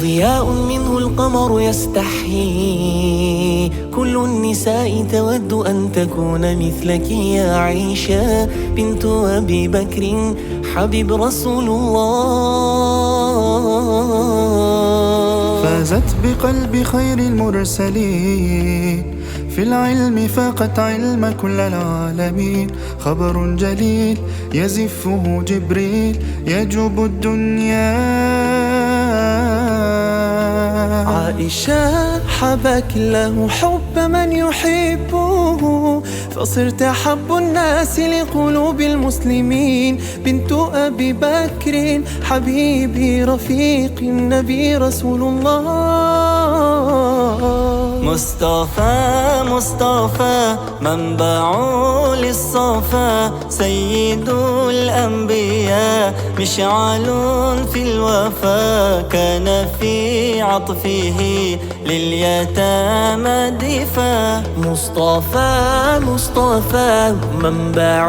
ضياء منه القمر يستحيي، كل النساء تود أن تكون مثلك يا عائشة بنت أبي بكر حبيب رسول الله. فازت بقلب خير المرسلين، في العلم فاقت علم كل العالمين، خبر جليل يزفه جبريل يجوب الدنيا. عائشة حبك له حب من يحبه، فصرت أحب الناس لقلوب المسلمين، بنت أبي بكر حبيبي رفيق النبي رسول الله. مصطفى مصطفى منبع للصفا، سيد الأنبياء مشعل في الوفا، كان في عطفه لليتامى دفا. مصطفى مصطفى منبع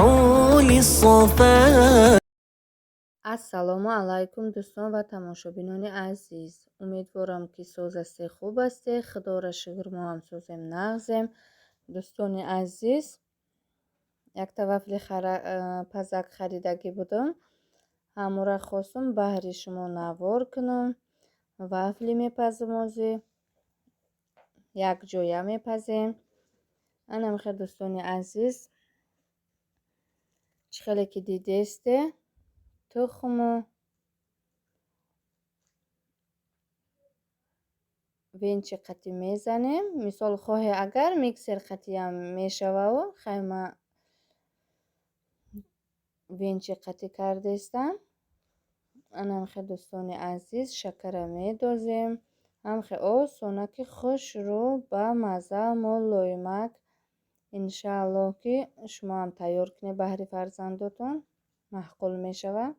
للصفا. Ассалому алайкум дӯстон ва тамошобинони азиз. Умедворам, ки соз ҳастед, хуб ҳастед. Худоро шукр, мо ҳам созем, нағзем. Дӯстони азиз, якта вафли пазак харидагӣ будам. Ҳамора хостум баҳри шумо навор кунам. Вафли мепазам, ози якҷоя мепазем. Анам хел дӯстони азиз, чӣ хеле ки дидесте, тухму венчи қатӣ мезанем. Мисол хоҳе агар миксер қатиам мешававу, хай ма венчи қатӣ кардестам. Анам хел дӯстони азиз, шакара медозем. Ҳамхе осона ки хушрӯ ба маза мулоимак. Иншааллоҳ ки шумо ҳам тайёр кунед баҳри фарзандотон, маъқул мешавад.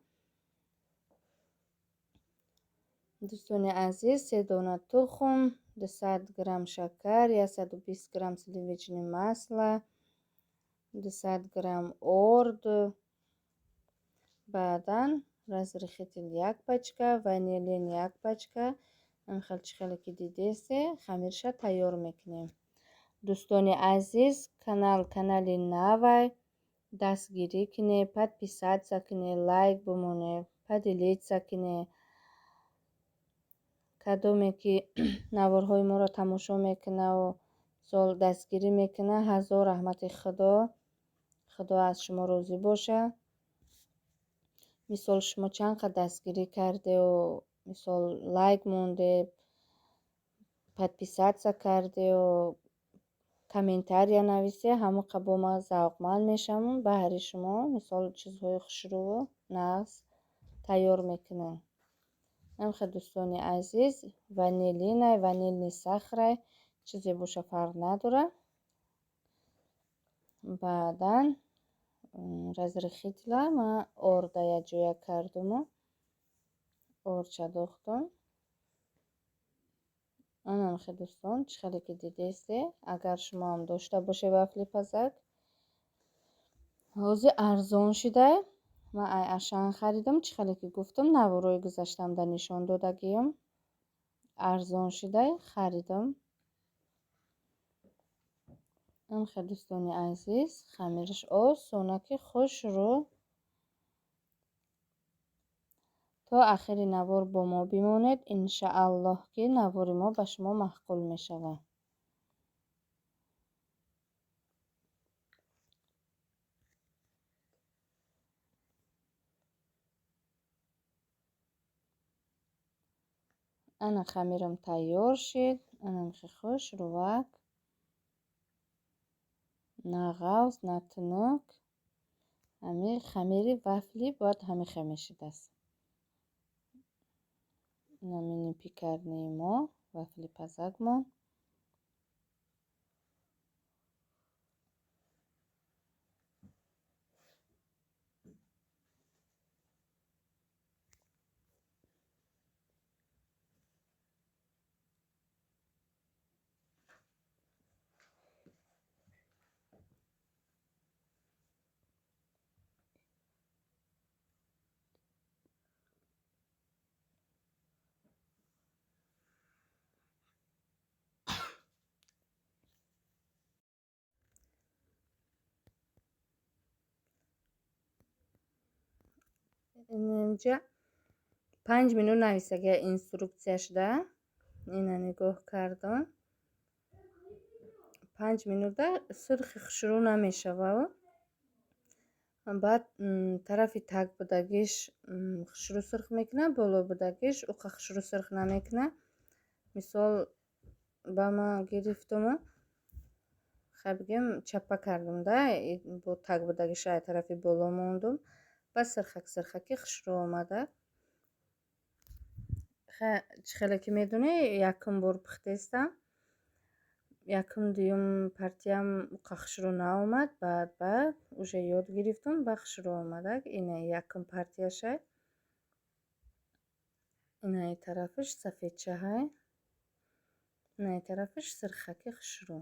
Дӯстони азиз, 3 дона тухм, 200 грамм шакар, 120 грамм сливочное масло, 200 грамм орд, баъдан разрыхлитель як пачка, ванилин як пачка. Ҳамхел чӣ хеле ки дидесте, хамирша тайёр мекунем. Дӯстони азиз, канал канали навай, дастгирӣ кунед, подписаться кунед, лайк бимонед, поделиться кунед. Кадоме ки наворҳои моро тамошо мекунаву мисол дастгирӣ мекунад, ҳазор раҳмати Худо. Худо аз шумо розӣ бошад. Мисол шумо чанд қад дастгирӣ кардеу, мисол лайк монде, подписаться кардеу, комментария нависе, ҳамон қабо ман завқманд мешавам. Баҳри шумо мисол чизҳои хушрӯву нағз тайёр мекунам. Ҳамхел дӯстони азиз, ванилинай, ванилни сахрай, чизе боша фарқ надорад. Баъдан разрыхлителя ман орда якҷоя кардуму ордша дохтум. Анамхел дӯстон, чӣ хеле ки дидесте, агар шумо ҳам дошта бошед вафли пазак, ҳозир арзон шуда. Ман ай Ашан харидам, чӣ хеле ки гуфтам, наворҳои гузаштаамда нишон додагиам. Арзон шуда харидам. Ҳамхел дӯстони азиз, хамираш осона ки хушрӯ. То ахири навор бо мо бимонед. Иншааллоҳ ки навори мо ба шумо маъқул мешавад. Ана хамирам тайёр шид. Анамхе хушрӯвак, на ғавз, на тунук. Ҳами хамири вафли бояд ҳамихе мешидааст. Ина мини пекарняи мо, вафли пазакмон. Инҷа 5 минут нависагия инструкцияшда. Ина нигоҳ кардам. 5 минута сурхи хушрӯ намешава. Баъд тарафи таг будагиш хушрӯ сурх мекунад, боло будагиш уқа хушрӯ сурх намекунад. Мисол ба ман гирифтуму хай бигем чаппа кардум да, бо таг будагиша ай тарафи боло мондум. Баъд сирхак сирхаки хушрӯ омада. Чӣ хеле ки медонӣ, якум бор пухтестам. Якум дуюм партиям уқа хушрӯ наомад, баъд баъд уже ёд гирифтум, ба хушрӯ омадак. Ина якум партияшай. Инаи тарафаш сафедчаҳай. Инаи тарафаш сирхаки хушрӯ.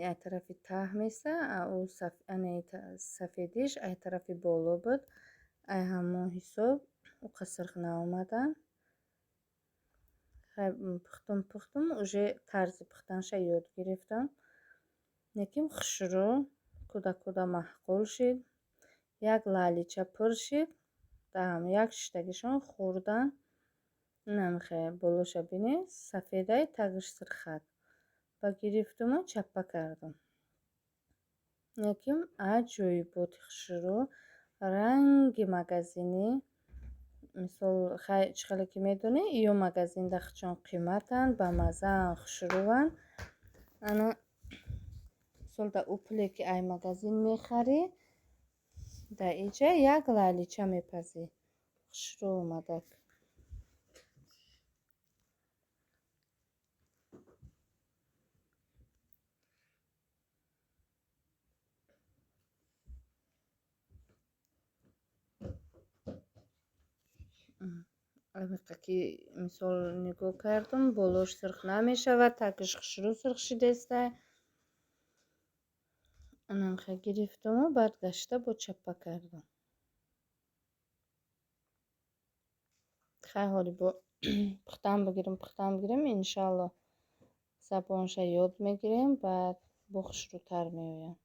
Ай тарафи таҳ меса, а ӯ анаи сафедиш ай тарафи боло буд. Ай ҳамон ҳисоб уқа сирх наомадан. Хай пухтум пухтум, уже тарзи пухтанша ёд гирифтам. Лекин хушрӯ куда-куда маъқул шид. Як лалича пур шид. Даҳам як шиштагишон хӯрдан. Инамихе болоша бинед, сафедай, тагиш сирхак. Ба гирифтуму чаппа кардум. Лекин аҷоиботи хушрӯ, ранги магазинӣ. Мисол хай чӣ хеле ки медонӣ, ё магазинда хучон қиматанд, бамазаанд, хушрӯванд. Ана мисол да ӯ пуле ки ай магазин мехарӣ, дар инҷа як лалича мепазӣ. Хушрӯ омадак. Амиқа ки мисол нигоҳ кардум, болош сурх намешавад, тагиш хушрӯ сурх шидестай. Анамха гирифтуму баъд гашта бо чаппа кардум. Хай ҳоли бо пухтан бигирем, пухтан бигирем, иншааллоҳ забонша ёд мегирем, баъд бо хушрӯтар меояд.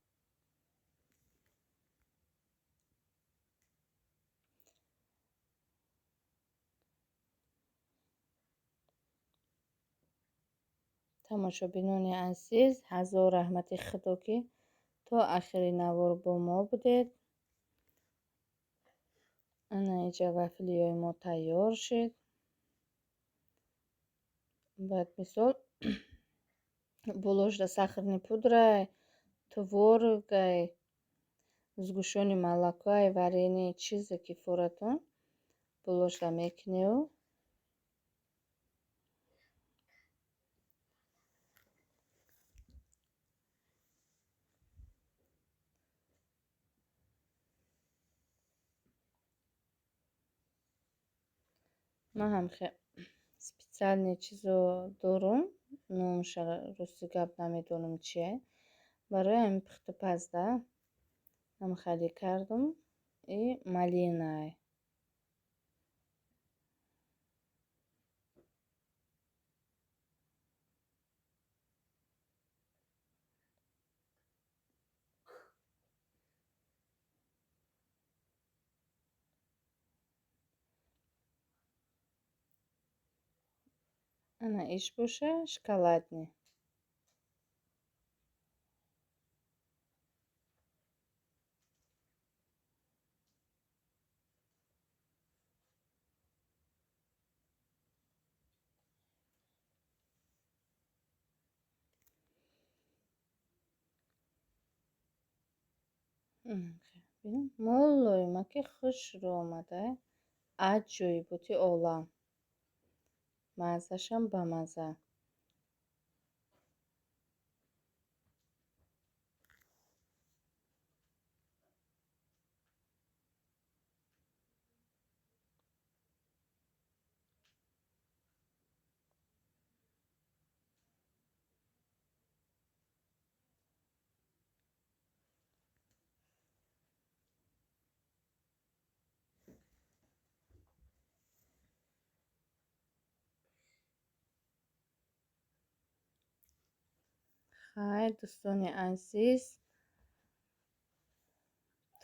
Тамошобинони азиз, ҳазор раҳмати Худо ки то ахири навор бо мо будед. Ана инҷа вафлиёи мо тайёр шид. Баъд мисол болошда сахарный пудрай, творогай, сгущённый молокоай, варенье, чизе ки форатон болошда мекунеу. Ман ҳам специальный чизо дорум, номша рости гап намедонам чие. Барои ҳамин пухтупазда ҳамхалӣ кардум и малинай. Ана иш боша шоколадный. Муллоима ки хушрӯ омада, аҷоиботи олам. Маззашам бамазза. Хайр, дӯстони азиз,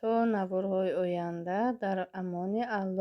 То наворҳои оянда дар амони Аллоҳ.